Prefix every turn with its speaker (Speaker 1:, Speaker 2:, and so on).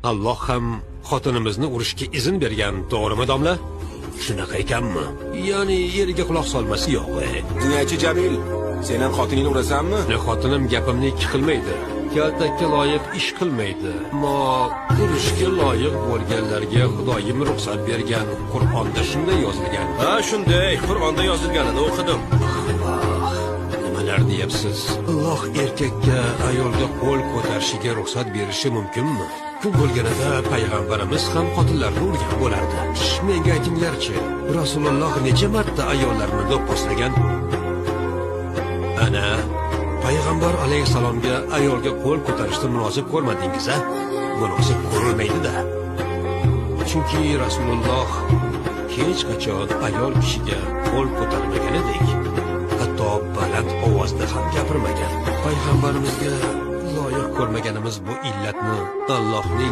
Speaker 1: Alloh ham xotinimizni urishga izn bergan, to'g'rimi domla? Shunaqa ekanmi? Ya'ni eriga quloq solmasi yo'q.
Speaker 2: Zinachi Jamil, sen ham xotiningni urasanmi?
Speaker 1: Ne xotinim gapimni ikki qilmaydi. Kaltakka loyiq ish qilmaydi. Ammo urushga loyiq bo'lganlarga Xudoyim ruxsat bergan. Qur'onda shunday yozilgan.
Speaker 3: Ha, shunday, Qur'onda yozilganini o'qidim.
Speaker 1: Vah, nimalar deyapsiz? Alloh erkakka ayolga qo'l ko'tarishiga ruxsat berishi mumkinmi? Kun bo'lganida payg'ambarimiz ham xotinlarni urgan bo'lardi. Menga aytinglarchi, Rasululloh necha marta ayollarni do'pposlagan? Ana, payg'ambar alayhissalomga ayolga qo'l ko'tarishni munosib ko'rmadingiz a? Munosib ko'rilmaydi-da. Chunki Rasululloh hech qachon ayol kishiga qo'l ko'tarmaganidek, hatto baland ovozda ham gapirmagan. Payg'ambarimizga loyiq ko'rmaganimiz bu illatni Allohning